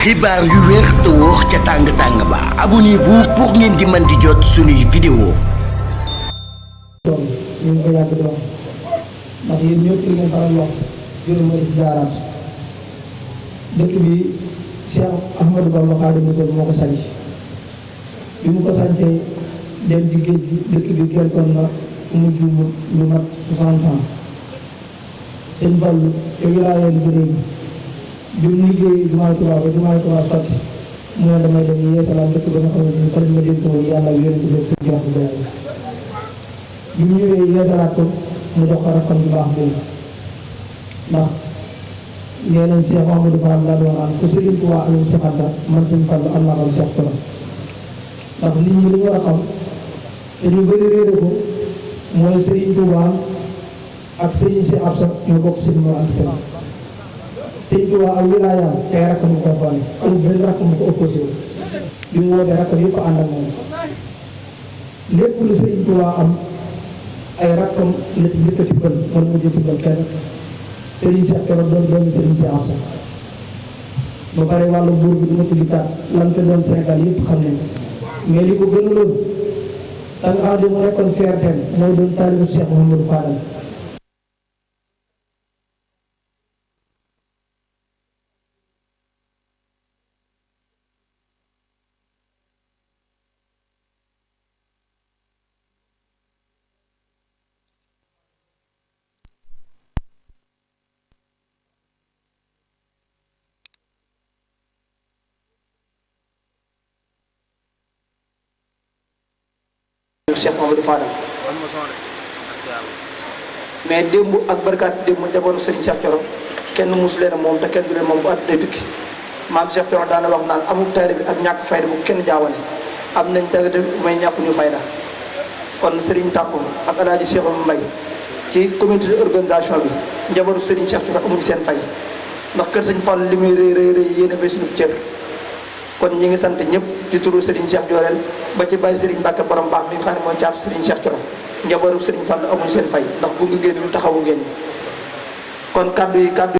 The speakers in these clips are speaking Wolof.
xibaar yu wér te wóor ca tàng-tàng ba abonnez-vous pour ngeen di mën di jot suñuy vidéo. ñu ngi ko yàgg di wax ndax yéen ñëpp li ngeen faral wax juróom mooy ci jaaraat dëkk bi Cheikh Ahmadou Bamba Khadimu Rasul moo ko sanc bi mu ko sancee dem ci géej gi dëkk bi gentoon na fu mu juumul lu mat 60 ans sëñ Fallu te wilaayeen bu réy bi mu liggéey jumaay Tuubaa ba jumaay Tuubaa sotti mu ne damay dem yeesalaat dëkk ba nga xamante ni fa lañ ma dénk woon yàlla ak yonent bi ak sëñ Cheikh Ibrahima bi mu ñëwee yeesalaat ko mu jox ko rakkam bu baax boobu ndax nee nañ Cheikh Mamadou Fall daal wax naan fu Sëriñ Tuubaa amul Cheikh Anta man sëñ Fallu am naa xam Cheikh Thioro ndax nit ñi li ñu war a xam te ñu bëri réere ko mooy Sëriñ Tuubaa ak Sëriñ Cheikh Absa ñoo bokk sëñ Mor ak sëriñ Sëriñ Tuubaa ak wilaayaam tey rakkam mu koy xoole amul benn rakkam mu ko opposé wu bi mu wootee rakkam yëpp ànd ak moom lépp lu Sëriñ Tuubaa am ay rakkam la ci njëkk a tibbal man mu jël tibbal kenn Serigne Cheikh Thioro doon doomi Serigne Cheikh Absa ba pare wàllu buur bi duma tuddi kat lam te doon Sénégal yëpp xam nañ mais li ko gënaloon da nga xam ne mu nekkoon fierté mooy doon taalibu Cheikh Mouhamadou Fadal Cheikh Mamadou Fadal mais démb ak barkaat démb njabootu Serigne Cheikh Thioro kenn mosu leen moom te kenn du leen moom bu at day tukki maam Cheikh Thioro daana wax naan amul taalibe bi ak ñàkk fayda bu kenn jaawale am nañ dagg may ñàkkuñu fayda kon Serigne Takkum ak El Hadj Cheikh Mbaye ci comité de organisation bi njabootu Serigne Cheikh Thioro amuñu seen fay ndax kër Sëñ Fall li muy rëy rëy rëy yéen a fay suñu cër kon ñi ngi sant ñëpp ci turu Serigne Cheikh Diorel ba ci bàyyi Serigne Mbacke borom baax mi nga xam ne mooy caatu Serigne Cheikh Thioro njabootu Serigne Fall amuñu seen fay ndax bu nga génn ñu taxawu ngeen kon kaddu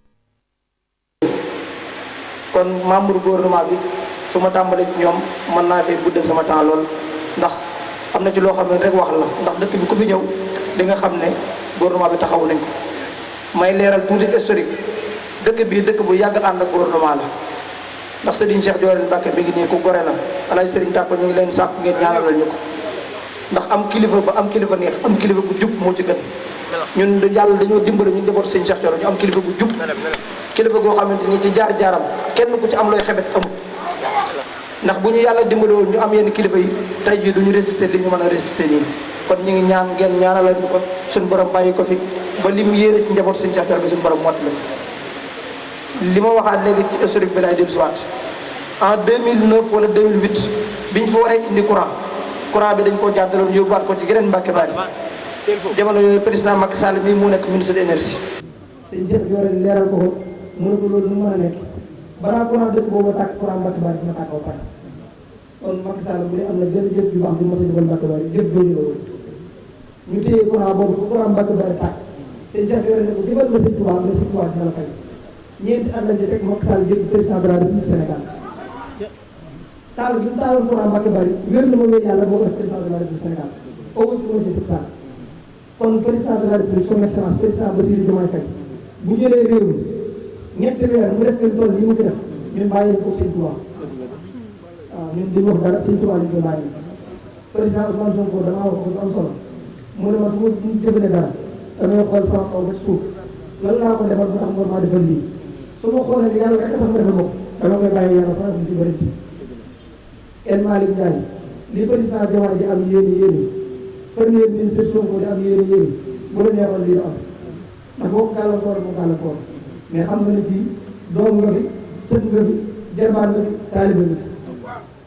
kon membre gouvernement bi su ma tàmbalee ci ñoom mën naa fee guddal sama temps lool ndax am na ci loo xam ne rek wax la ndax dëkk bi ku fi ñëw di nga xam ne gouvernement bi taxawu nañ ko may leeral tuuti historique dëkk bii dëkk bu yàgg ànd ak gouvernement la ndax Serigne Cheikh Diorel Mbacke mi ngi nii ku gore la alaaj Serigne Tàkko ñu ngi leen sàkk ngeen ñaanalal ñu ko ndax am kilifa ba am kilifa neex am kilifa gu jub moo ci gën ñun yàlla dañoo dimbale ñu njaboot Serigne Cheikh Thioro ñu am kilifa gu jub kilifa goo xamante ni ci jaar-jaaram kenn ku ci am looy xebet amul ndax bu ñu yàlla dimbale woon ñu am yenn kilifa yi tey jii du ñu résister li ñu mën a résister nii kon ñu ngi ñaan ngeen ñaanalal ñu ko suñu borom bàyyi ko fi ba lim yéene ci njaboot Serigne Cheikh Thioro bi suñu borom mottali li ma waxaat léegi ci historique bi laay dellusiwaat en 2009 wala 2008 biñ fa waree indi courant bi dañ koo jàddaloon yóbbuwaat ko ci geneen Mbàkke Bari jamono yooyu président Macky Sall mii mu nekk ministre de l'énergie. sëñ Cheikh Diorel leeral ko mu ne ko loolu nu mu mën a nekk balaa courant dëkk boobu tàkk courant Mbàkke Bari dina tàkk ba pare kon Macky Sall bu dee am na benn jëf ju baax bi mos a defal Mbàkke Bari jëf jooju la woon ñu téye courant boobu fu courant Mbàkke Bari tàkk sëñ Cheikh Diorel ne ko defal ma sëñ Tuubaa ne sëñ Tuubaa dina la fay ñeenti at lañ ci teg Macky Sall jël président de la République Sénégal taal bi mu taaloon courant Mbàkke Bari wér na ma wér yàlla moo ko def président de la République Sénégal au moins ci sëb kon président de la République son excellence président Bassirou Diomaye Faye bu jëlee réew mi ñetti weer mu def seen tool yi mu fi def ñun bàyyi ko Sëñ Tuubaa waaw ñun di wax dara Sëñ Tuubaa ñu koy bàyyi président Ousmane Sonko damaa wax ko am solo mu ne ma su ma jëfandee dara damay xool sama kaw ba ci suuf lan laa ko defal ba tax moo maa defal lii su ma xoolee yàlla rek a tax ma defal ma ko dama koy bàyyi yàlla sax ñu ci bëri El Malick Ndiaye li président Diomaye di am yéene premier ministre Sonko di am yéene bu la neexoon lii la am ndax boo ko gàllankoor moo gàllankoor mais xam nga ne fii doom nga fi sët nga fi jarbaat nga fi taaliba nga fi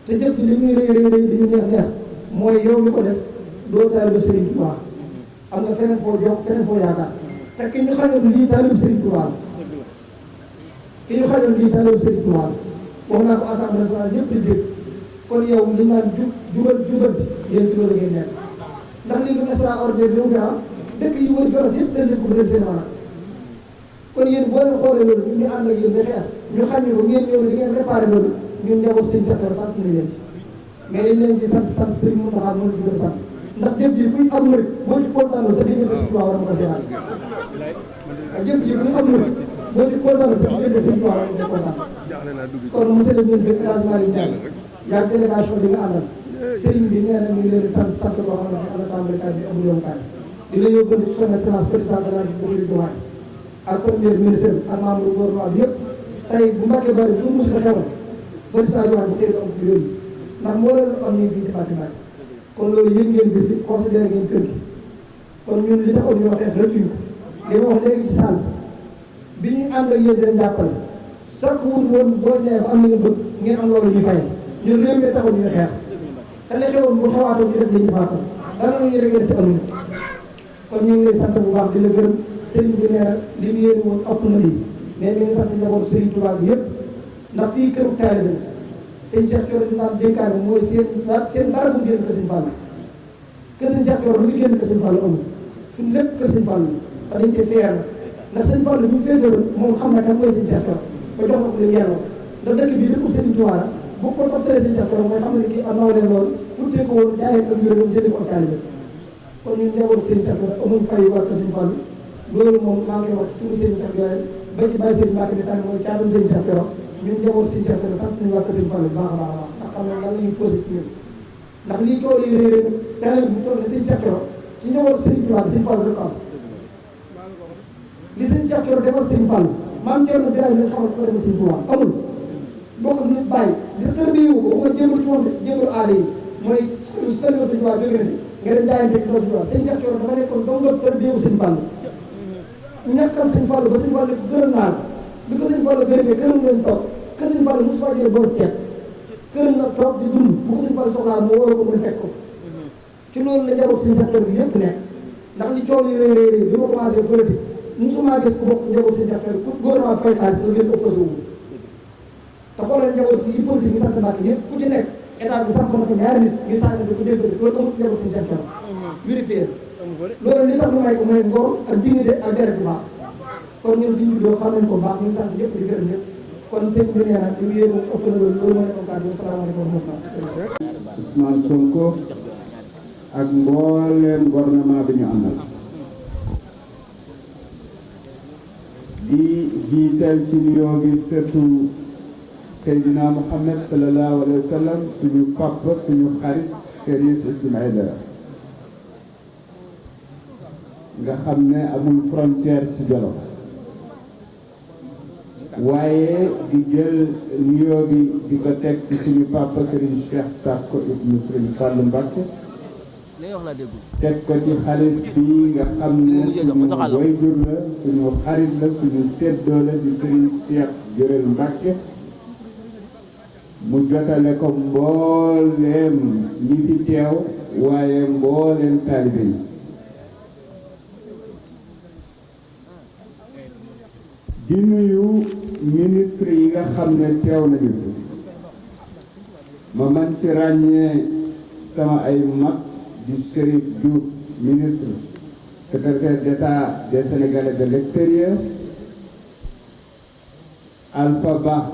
te jëf ji li muy rëy di ñu neex mooy yow mi ko def doo taaliba Serigne Touba am nga feneen foo jokk feneen foo yaakaar te ki ñu xamoon lii taaliba Serigne Touba ki ñu xamoon lii taaliba Serigne Touba wax naa ko assemblée nationale ñëpp di dégg kon yow li naan jubanti yéen ci loolu ngeen nekk ndax lii lu extraordinaire ñëw fi dëkk yi wër Jolof yëpp dañ leen ko bëggal seen maanaam kon yéen boo leen xoolee loolu ñu ngi ànd ak yéen di xeex ñu xam ne ko ngeen ñëw di ngeen réparé loolu ñun njaboot sëñ Cheikh Thioro sant nañ leen mais dañ leen ci sant sëriñ Mountakha moo ci gën a sant ndax jëf ji kuy am murit boo ci kontaanoo sa diggante sëñ Tuubaa war nga ko seetaan ak jëf ji kuy am murit boo ci kontaanoo sa diggante sëñ Tuubaa war nga ko kontaan kon monsieur le ministre El Hadji Malick Ndiaye yaa délégation bi nga àndal sëriñ bi nee na ñu ngi leen di sant boo xamante ne am na tàmbalikaay bi amul yomukaay di la yóbbante ci son excellence président de la République Diomaye ak premier ministre ak membre gouvernement bi yëpp tey bu Mbàkke bari fu mu mos a xewal président Diomaye bu xëy na am ku yónni ndax moo leen am ñu fii département kon loolu yëg ngeen bis bi considéré ngeen kër gi kon ñun li taxoon ñu waxee rëccuñ ko li ma wax léegi ci salle bi ñu ànd ak yéen di leen jàppale chaque jour woon boo nee ba am na ngeen bëgg ngeen am loolu ñu fay ñun réew mi taxoon ñu xeex te li xewoon bu xewaatoon ñu def li ñu defaatoon dara la ñuy rek ci amuñu kon ñu ngi lay sant bu baax di la gërëm sëriñ bi nee na li mu yéene woon ëpp na lii mais mi ngi sant njabootu sëriñ Touba bi yëpp ndax fii këru taalibe la sëñ Cheikh Thioro di naan dénkaane mooy seen dara bu mu génn kër sëñ Fall kër sëñ Cheikh Thioro lu fi génn kër sëñ Fall amul suñu lépp kër sëñ Fall te dañ koy fier na ndax sëñ Fall mi mu féetaloon moom xam na kan mooy sëñ Cheikh Thioro ba jox na ko li yelloo ndax dëkk bii dëkkul sëriñ Touba la bu ko toftalee sëñ Cheikh Thioro mooy xam ne kii am naw leen loolu futtee ko woon jaayee ak njurée jëndi ko ak taalibe kon ñun njabootu sëñ Cheikh Thioro amuñ fay waa kër sëñ Fall loolu moom maa ngi wax turu sëñ Cheikh Thioro ba ci bàyyi sëñ Mbacke bi tànn mooy caatum sëñ Cheikh Thioro ñun njaboot sëñ Cheikh Thioro sant nañu waa kër sëñ Fall bu baax a baax a baax ndax xam ne lan la ñuy posé ci ñun ndax lii coow lii réeré taalibe bu toll ne sëñ Cheikh Thioro ci njabootu sëñ Touba sëñ Fall rek am li sëñ Cheikh Thioro defal sëñ Fall maam Thierno Birahim lañ xamal ko defal sëñ Touba amul bokk nit bàyyi di tërbiyewu ko waxuma jéemul ci moom de jéemul aada yi mooy su tërbiyewu sëñ Touba jóge na fi nga dem jaayante ci sëñ Touba sëñ Cheikh Thioro dafa nekkoon dongo tërbiyewu sëñ Fall ñàkkal sëñ Fall ba sëñ Fall ko gërëm naa la bi ko sëñ Fall gërëmee këram leen toog kër sëñ Fall mosu faa jëlee boor ceeb këram nag toog di dund bu ko sëñ Fall soxlaa mu wóor ko mu ne fekk ko ci loolu la njaboot sëñ Cheikh Thioro bi yëpp nekk ndax li coow yi réy bi ma commencé politique musuma gis ku bokk njaboot sëñ Cheikh Thioro ku gouvernement fay xaalis nga gën opposé wu te xoolee njaboot yi politique yi sant Mbàkke yëpp ku ci nekk état bi samp na fa ñaari nit ngir sànq di ko dégg loolu amul njaboot sëñ Cheikh Thioro vérifié loolu li tax lu may ko mooy ngor ak dignité ak deret bu baax kon ñun fi ñu juddoo xam nañ ko baax ñu ngi sant ñëpp di gërëm ñëpp kon sëñ bi nee na li mu yéen ëpp na loolu moo nekkoon kàddu bi salaamaaleykum wa rahmatulah. Ousmane Sonko ak mbooleem gouvernement bi ñu àndal di jiital ci nuyoo bi surtout Seydina Mouhamed sallallahu alayhi wa sallam suñu papa suñu xarit Chérif Ismaïla nga xam ne amul frontière ci Jolof waaye di jël nuyoo bi di ko teg ci suñu papa Serigne Cheikh Tako ibnu Serigne Fallou Mbacké teg ko ci xalif bi nga xam ne suñu wayjur la suñu xarit la suñu séddoo la di Serigne Cheikh Jërël Mbacké mu jotale ko mbooleem ñi fi teew waaye mbooleem taalibe yi di nuyu ministre yi nga xam ne teew nañu fi ma man ci ràññee sama ay mag di Chérif Diouf ministre secrétaire d'État des Sénégalais de l'extérieur Alpha Ba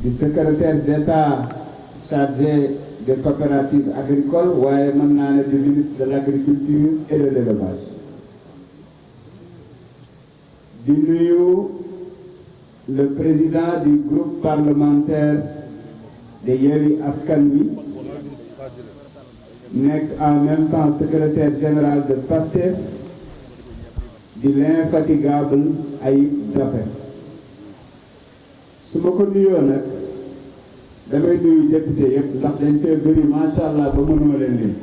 di secrétaire d'État chargé des coopératives agricoles waaye mën naa ne di ministre de l'agriculture et de l'élevage di nuyu le président du groupe parlementaire de Yewwi Askan Wi nekk en même temps secrétaire général de PASTEF di l'infatigable Ayib Daffé su ma ko nuyoo nag damay nuyu député yëpp ndax dañ fee bëri macha allah ba mënuma leen lim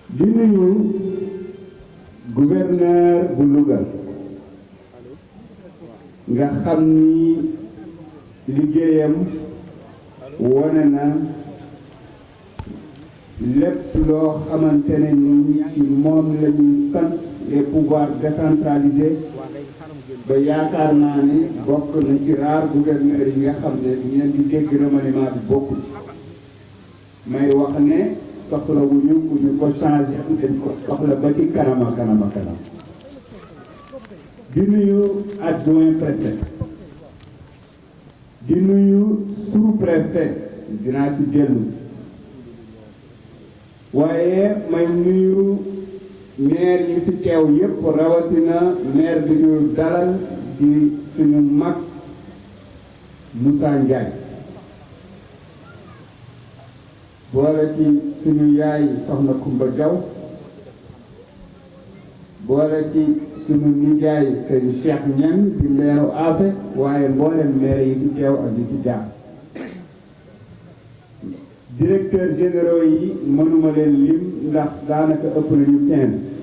di nuyu gouverneur bu Louga nga xam ni liggéeyam wone na lépp loo xamante ne ni ci moom la ñuy sant les pouvoirs décentralisés ba yaakaar naa ne bokk na ci rare gouverneur yi nga xam ne ñeen di dégg remaniement bi bokku ci may wax ne soxla wu ñu ku ñu ko changé dañ ko soxla ba ci kanama kanam di nuyu adjoint préfet di nuyu sous-préfet dinaa ci dellu si waaye may nuyu maire yi fi teew yépp rawatina maire bi ñu dalal di suñu mag Moussa Ndiaye boole ci suñu yaay soxna Kumba Jaw boole ci suñu nijaay seen Cheikh Niang di meeru Afe waaye mboolem maire yi fi teew ak yi fi jaar directeur généraux yi mënuma leen lim ndax daanaka ëpp nañu 15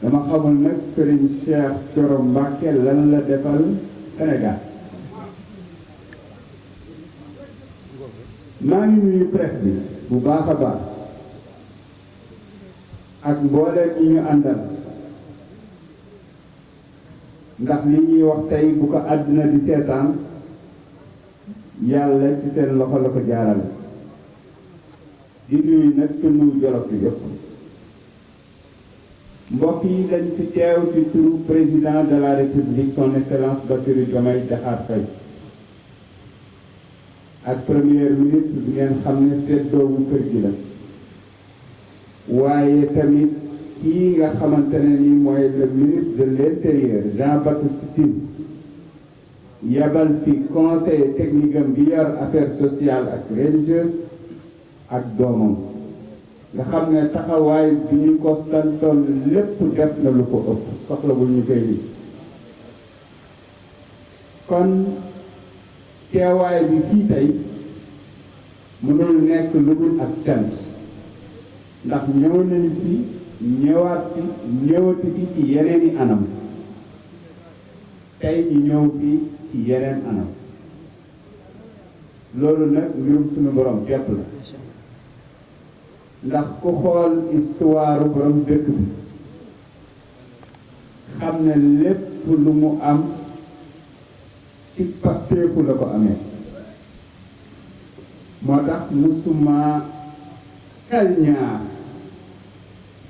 dama xamul nag Serigne Cheikh Thioro Mbacké lan la defal Sénégal maa ngi nuyu presse bi bu baax a baax ak mbooleem ñi ñu àndal ndax li ñuy wax tey bu ko àdduna di seetaan yàlla ci seen loxo la ko jaarale di nuyu nag tunu Jolof yi yëpp mbokk yi dañ fi teew ci turu président de la république son excellence Bassirou Diomaye Diakhar Faye ak premier ministre bi ngeen xam ne seddoowu kër gi la waaye tamit kii nga xamante ne ni mooy le ministre de l'intérieur Jean-Baptiste Tine yabal fi conseil technique am bi yor affaires sociales ak religieuses ak doomam nga xam ne taxawaay bi ñu ko santoon lépp def na lu ko ëpp soxlawul ñu koy li kon teewaay bi fii tey mënul nekk lu dul ak cant ndax ñëw nañu fi ñëwaat fi ñëwati fi ci yeneeni anam tey ñu ñëw fi ci yeneen anam loolu nag mbirum suñu borom képp la ndax ku xool histoire borom dëkk bi xam ne lépp lu mu am ci pasteefu la ko amee moo tax musuma xel ñaar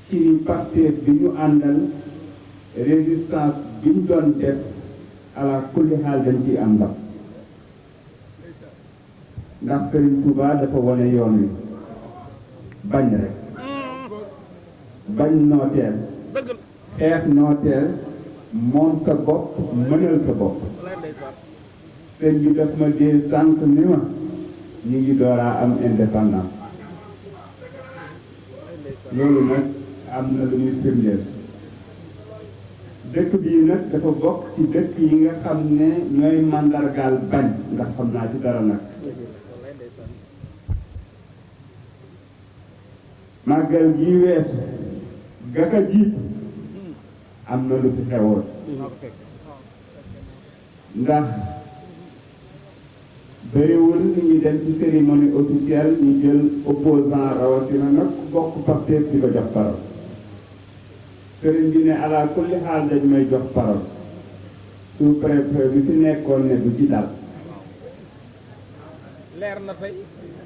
ci ni pasteef bi ñu àndal résistance bi ñu doon def ala kulli xaal dañ ciy am ndam ndax Serigne Touba dafa wane yoon wi bañ rek bañ nooteel xeex nooteel moom sa bopp mënal sa bopp sëñ bi daf ma dee sànq ni ma ñu ngi dooraa am indépendance loolu nag am na lu muy firndeel dëkk bii nag dafa bokk ci dëkk yi nga xam ne ñooy màndargaal bañ ndax xam naa ci dara nag màggal gii weesu gaka jiit am na lu fi xewoon ndax bëriwul ni ñuy dem ci cérémonie officielle ñu jël opposant rawatina nag bokk Pastef di ko jox parole sëriñ bi ne ala kulli xaal dañ may jox parole sous-préfet bi fi nekkoon ne du ci dal leer na tey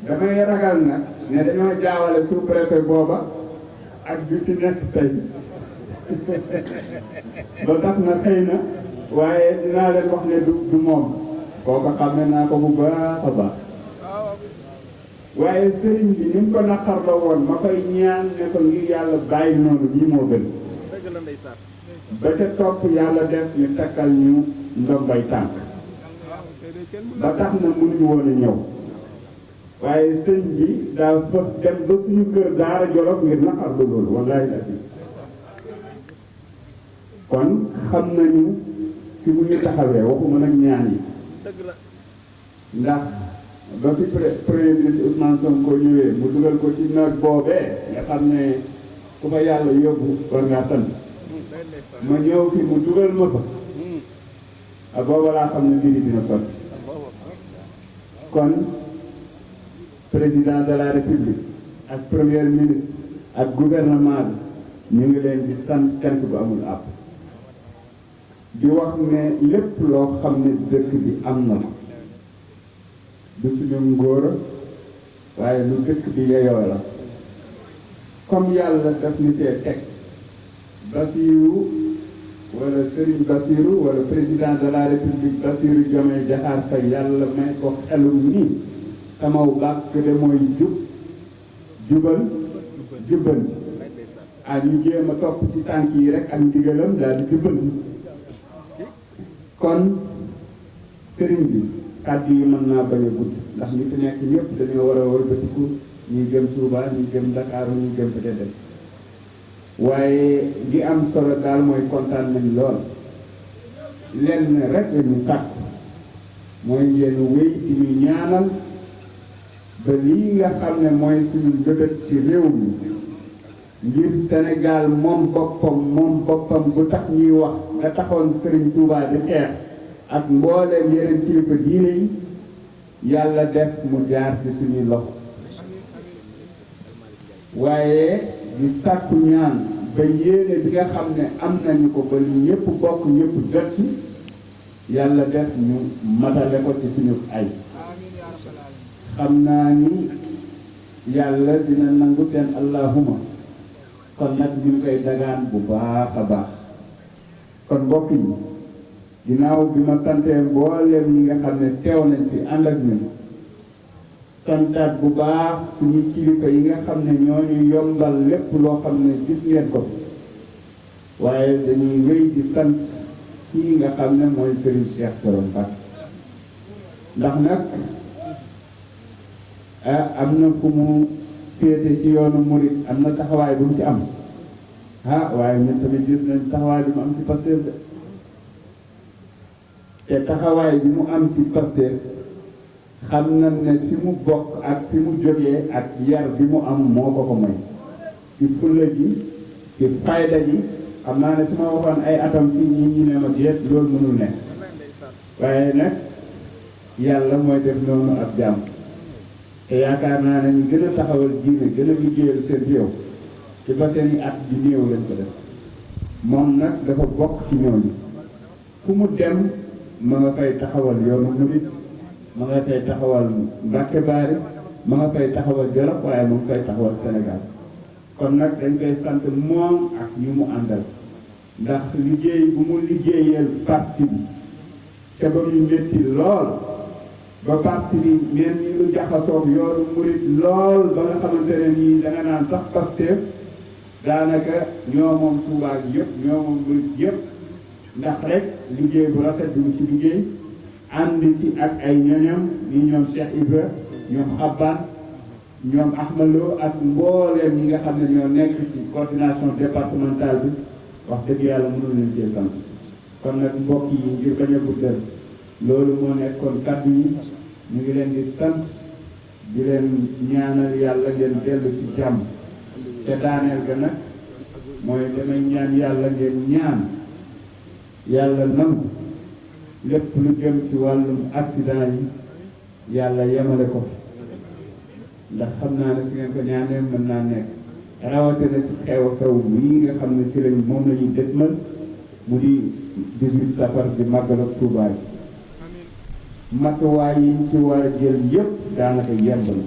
damay ragal nag ne dañoo jaawale sous-préfet booba ak bi fi nekk tey ba tax na xëy na waaye dinaa leen wax ne du moom kooku xam ne naa ko bu baax a baax waaye sëriñ bi ni mu ko naqarloo woon ma koy ñaan ne ko ngir yàlla bàyyi noonu bii moo gën dëgg la ndeysaan ba ca topp yàlla def ñu takkal ñu ndombay tànk ba tax na mënuñu woon a ñëw waaye sëñ bi daa fas dem ba suñu kër Daara Jolof ngir naqarlu loolu wallaahi asi kon xam nañu fi mu ñu taxawee waxuma nag ñaan yi dëgg la ndax ba fi premier ministre Ousmane Sonko ñëwee mu dugal ko ci note boobee nga xam ne ku fa yàlla yóbbu war ngaa sant ma ñëw fi mu dugal ma fa a booba laa xam ne mbiri dina sotti kon président de la république ak premier ministre ak gouvernement bi ñu ngi leen di sant cant bu amul àpp di wax ne lépp loo xam ne dëkk bi am na du suñu ngóora waaye lu dëkk bi yeyoo la comme yàlla daf ñu fee teg Basiiru wala Serigne Bassirou wala président de la république Bassirou Diomaye Diakhar Faye yàlla may ko xelum ni samaw bàkk de mooy jubal jubbanti ñu jéem a topp ci tànk yi rek ak ndigalam daal di jubbanti kon sëriñ bi kàddu yi mën naa bañ a gudd ndax ñi fi nekk ñëpp dañoo war a wëlbatiku ñuy jëm Touba ñuy jëm Dakar ñuy jëm fa des waaye li am solo daal mooy kontaan nañ lool lenn rek la ñu sàkk mooy ngeen wéy di ñu ñaanal ba lii nga xam ne mooy suñu mbébét ci réew mi ngir Sénégal moom boppam bu tax ñuy wax nga taxoon Serigne Touba di xeex ak mbooleem yeneen kilifa diine yi yàlla def mu jaar ci suñuy loxo waaye di sàkku ñaan ba yéene bi nga xam ne am nañu ko ba li ñëpp bokk ñëpp jot ci yàlla def ñu matale ko ci suñu ay xam naa ni yàlla dina nangu seen allahuma kon nag ñu ngi koy dagaan bu baax a baax kon mbokk yi ginnaaw bi ma santee mbooleem ñi nga xam ne teew nañ fi ànd ak ñun santaat bu baax suñuy kilifa yi nga xam ne ñoo ñu yombal lépp loo xam ne gis ngeen ko fi waaye dañuy wéy di sant kii nga xam ne mooy Serigne Cheikh Thioro Mbacké ndax nag am na fu mu féete ci yoonu murit am na taxawaay bu mu ci am waaye ñun tamit gis nañ taxawaay bi mu am ci Pastef de te taxawaay bi mu am ci Pastef xam nañ ne fi mu bokk ak fi mu jógee ak yar bi mu am moo ko ko may ci fulla ji ci fayda ji xam naa ne su ma waxoon ay atam fii ñi ne ma déet loolu mënul nekk waaye nag yàlla mooy def noonu ab jàmm te yaakaar naa ne ñu gën a taxawal diine gën a liggéeyal seen réew ci ba seeni at bi néew lañ ko def moom nag dafa bokk ci ñooñu fu mu dem ma nga fay taxawal yoonu murit ma nga fay taxawal Mbàkke Baari ma nga fay taxawal Jolof waaye mu ngi fay taxawal Sénégal kon nag dañ koy sant moom ak ñu mu àndal ndax liggéey bu mu liggéeyal parti bi te ba muy métti lool ba parti bi mel ni lu jaxasoog yoonu murit lool ba nga xamante ne nii da nga naan sax Pastef daanaka ñoo moom Touba gi yëpp ñoo moom murit yëpp ndax rek liggéey bu rafet bi mu ci liggéey ànd ci ak ay ñoñam ñi ñoom Cheikh Ibra ñoom Xabbaan ñoom Ahmalo ak mbooleem ñi nga xam ne ñoo nekk ci coordination départementale bi wax dëgg yàlla mënul leen cee sant kon nag mbokk yi ngir bañ a guddal loolu moo nekkoon kàddu yi ñu ngi leen di sant di leen ñaanal yàlla ngeen dellu ci jàmm te daaneel ga nag mooy damay ñaan yàlla ngeen ñaan yàlla nangu lépp lu jëm ci wàllum accident yi yàlla yemale ko fi ndax xam naa ne su ngeen ko ñaanee mën naa nekk rawatina ci xew-xew bii nga xam ne ci lañ moom la ñuy dëgmal mu di 18 safar di màggal ak Tuubaa yi matuwaay yi ci war a jël yëpp daanaka yemb na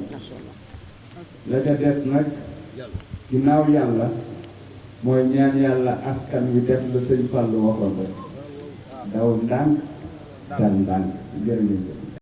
la ca des nag ginnaaw yàlla mooy ñaan yàlla askan wi def la sëñ Fallu waxoon rek daw ndànk dal ndànk jërë ngeen jëf